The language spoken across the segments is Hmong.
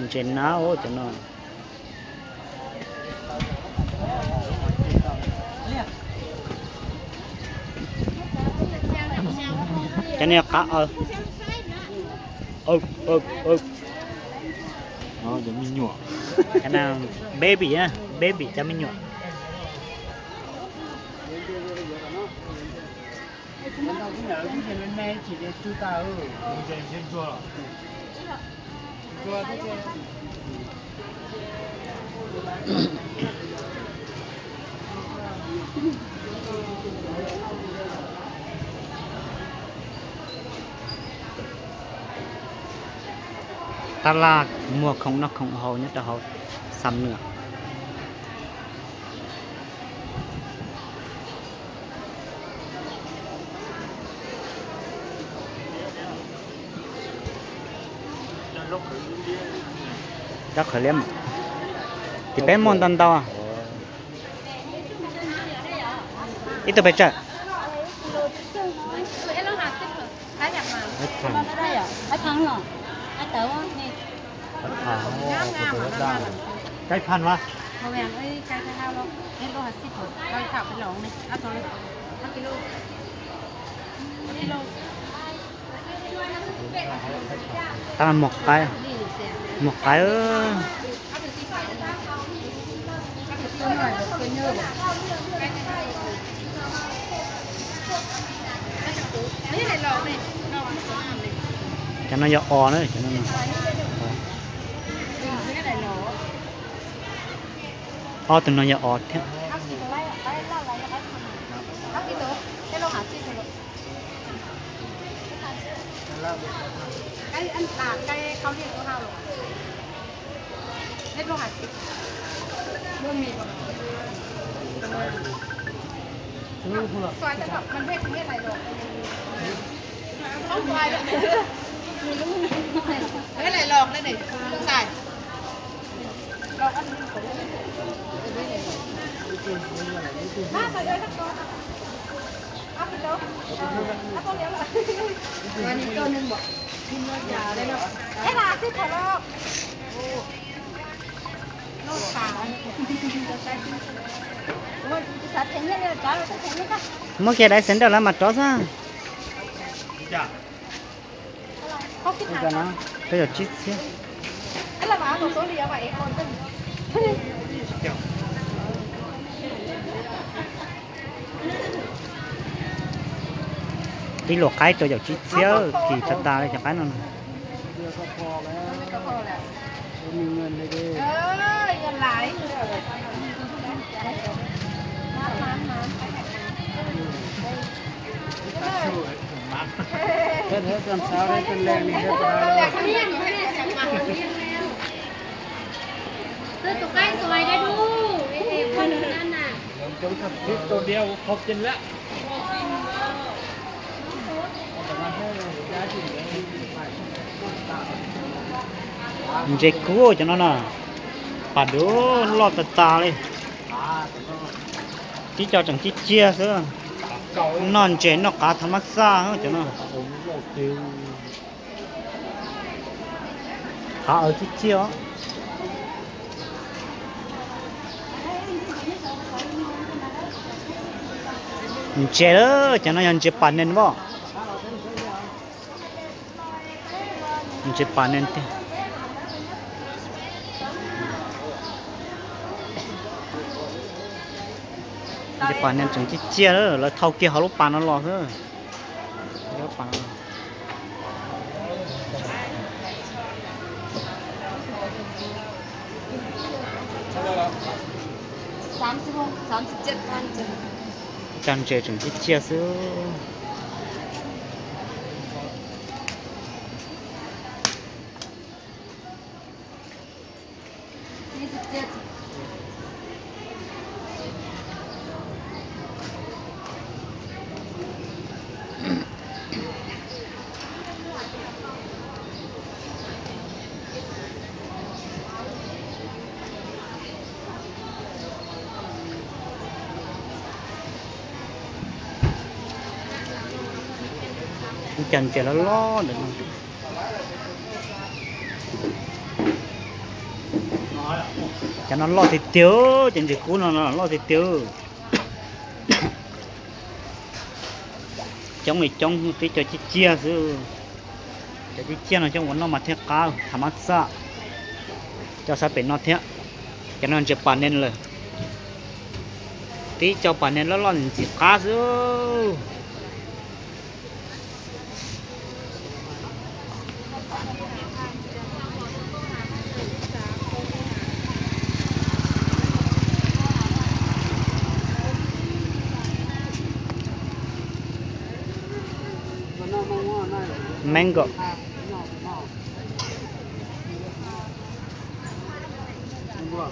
Ntses nab cov no. Cov no yog qav aws. Baby, baby cov me nyuam. Tab laj muag khoom noj khoom haus nyob rau hauv Xam Nuam. Rab qhawv liab, ces peb muaj ntau ntau. Ib tug pes tsawg? Kaib phan mas. Tab muag qaib, muag qaib. Cov no yog os na, cov no. Ob tug no yog os thiab. Muab kiag dais xeev rau lawv mam rov xwb. Rau caum tsib txhiab. Tib luam qaib rau caum tsib txhiab, kim tas tas li cov qaib no. Ntses kub cov no no, pas duv loj tas tas li. Tib co tseem ciaj ciaj xwb. Noj ntses noj qav thav mab xaj cov no. Qav aws ciaj ciaj os. Ntses, cov no yog ntses pas nees os. Ntses pas nees tiag. Ntses pas nees tseem ciaj ciaj, lawv thau kiag hauv lub pas no los xwb. Cov ntses tseem ciaj ciaj xwb. Cov ntses loj loj ntawm no. Cov no loj tiag tiag, cov ntses kub no loj tiag tiag. Coob li coob, tib co ciaj ciaj xwb. Cov ciaj ciaj no coob ua noj mas thiaj qab, thav mab xaj. Cov sab pem no thiab, cov no ntses pas nees lawm. Tib co pas nees loj loj ntxim qab xwb. Mango.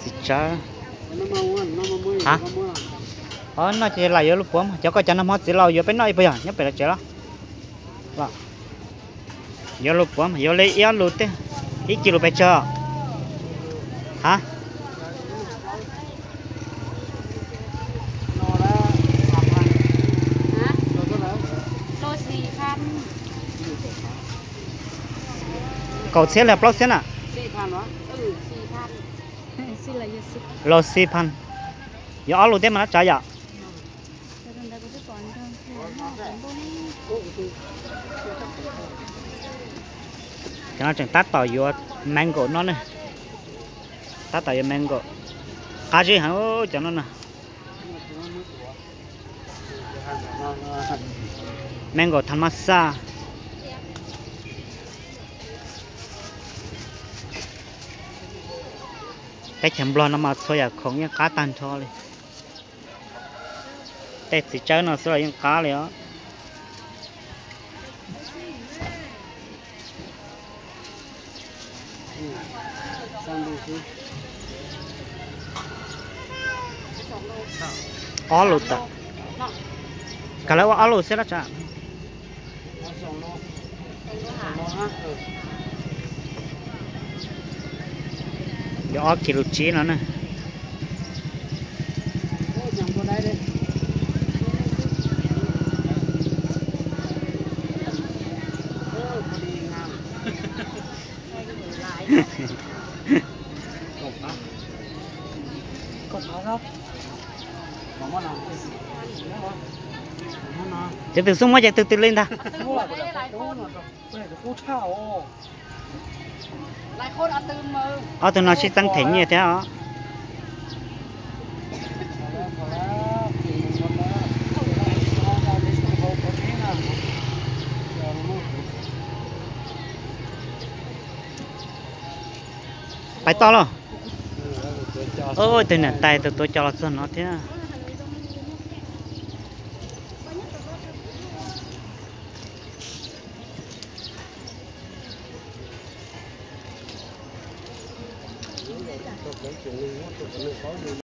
Txiv tsawb. Noj ces lam yuav lus puav mas, cov koj cov nag hmo txiv laus yuav peb noj ib puas yog nyob pem lawv tsev los? Yuav lus puav mas yuav li ib ob lus tej, ib ci lus pes tsawg? Ha, kaum txhiab li plaub txhiab na? Los xi phan. Yuav ob lus tej mas nab tsav yom? Cov no tseem tab tom yuav mango no ne. Tab tom yuav mango. Qab zib heev cov no na. Mango thav mab xaj. Teb chaws Nplog no mas txhua yam khoom yeej qab tag nrho li. Tej txiv tsawb no xwb los yeej qab li os. Ob lus tawm, kawg lawv ua ob lus xwb dab tsi. Yuav ob kis lus tsib no na. Ces tus xub muab ces tus twg li ntag. Ob tug no sib txeeb them nyiaj thiab os. Pais toj los. Tus niam tais tus tuav cos los txog no thiab.